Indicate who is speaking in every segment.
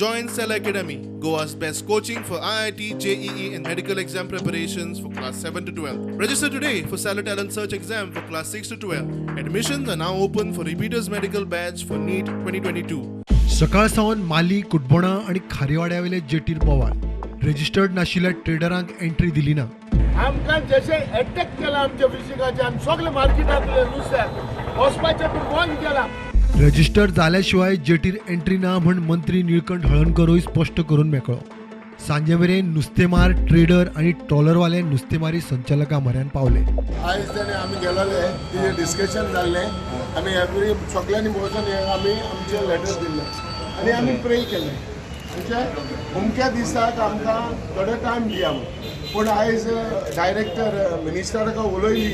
Speaker 1: Join Cell Academy, Goa's best coaching for IIT, JEE, and medical exam preparations for class 7 to 12. Register today for Cellar Talent Search exam for class 6 to 12. Admissions are now open for repeaters medical batch for NEET 2022.
Speaker 2: सकाळ सावन माली, कुटबणा आनी खारीवाड्यावेले जेटीर बोवाळ. Registered नाशिल्ल्या ट्रेडरांक entry दिली ना.
Speaker 3: आमकां जशें attack केला आमच्या फिशिंगाचे, आमी सगळे मार्केटांतले नुस्त्याक वचपाचें बी बंद केलां.
Speaker 2: रजिस्टर जाल्या शिवाय जेटीर एंट्री ना म्हण मंत्री निळकंठ हळर्णकरूय स्पश्ट करून मेकळो. सांजे मेरेन नुस्तेमार, ट्रेडर आनी ट्रॉलरवाले नुस्तेमारी संचालका म्हऱ्यान पावले.
Speaker 3: आयज ताणें आमी गेलोले, तेजें डिस्कशन जाल्लें. आमी एवरी सगल्यांनी बसून हें आमी आमचें लेटर दिल्लें आनी आमी प्रे केलें, म्हणजे अमक्या दिसाक आमकां थोडो टायम दिया म्हूण. पूण आयज डायरेक्टर मिनिस्टराक उलयली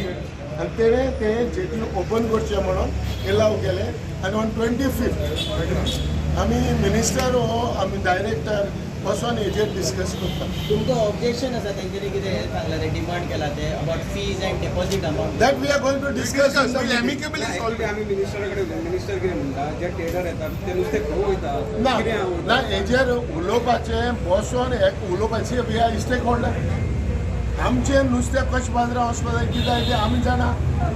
Speaker 3: आनी तेणें तें जेटी ओपन करचें म्हणून एलाव केलें. आनी ऑन 25th आमी मिनिस्टर हो आमी डायरेक्टर बसोन हेजेर डिस्कस करता.
Speaker 4: तुमकां ऑब्जेक्शन आसा तेंच्यांनी कितें हें सांगलां, ते डिमांड केला ते about fees and deposit amount?
Speaker 3: That we are going to discuss in the meeting.
Speaker 1: Amicably solve
Speaker 5: actually आमी मिनिस्टरा कडेन, मिनिस्टर कितें म्हणटा, जे ट्रेडर येतात ते नुस्तें खंय वयता?
Speaker 3: ना.
Speaker 5: कितें आहा?
Speaker 3: ना, हेजेर उलोवपाचें, बसोन एक उलोवपाचें. We are stake holder. आमचें नुस्तें कशें बाजारां वचपा जाय, कितें जाय तें आमी जाणा.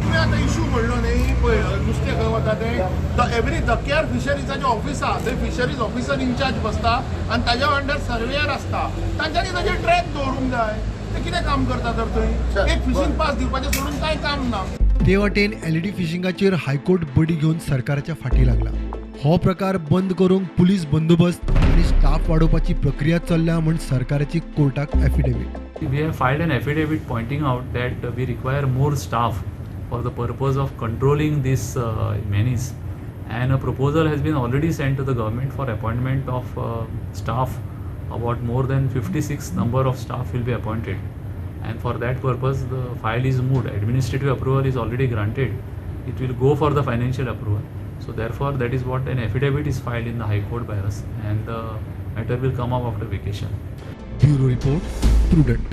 Speaker 1: तुवें आतां इशू म्हणलो न्ही पळय, नुस्तें खंय वता तें, the every धक्यार फिशरीजाचें ऑफीस आहा, थंय फिशरीज ऑफिसर इन्चार्ज बसता आनी ताज्या अंडर सर्वेयर आसता. तांच्यांनी ताजेर ट्रॅक दवरूंक जाय. ते कितें काम करता तर थंय? एक फिशींग पास दिवपाचें सोडून कांय काम ना.
Speaker 2: ते वाटेन एलईडी फिशिंगाचेर हायकोर्ट बडी घेवन सरकाराच्या फाटी लागला. हो प्रकार बंद करूंक पुलीस बंदोबस्त आनी स्टाफ वाडोवपाची प्रक्रिया चल्ल्या म्हूण सरकाराची कोर्टाक affidavit.
Speaker 6: We have filed an affidavit pointing out that we require more staff for the purpose of controlling this menace, and a proposal has been already sent to the government for appointment of staff. About more than 56 number of staff will be appointed, and for that purpose the file is moved. Administrative approval is already granted. It will go for the financial approval. So therefore, that is what an affidavit is filed in the High Court by us, and the matter will come up after vacation.
Speaker 2: Bureau report, Prudent.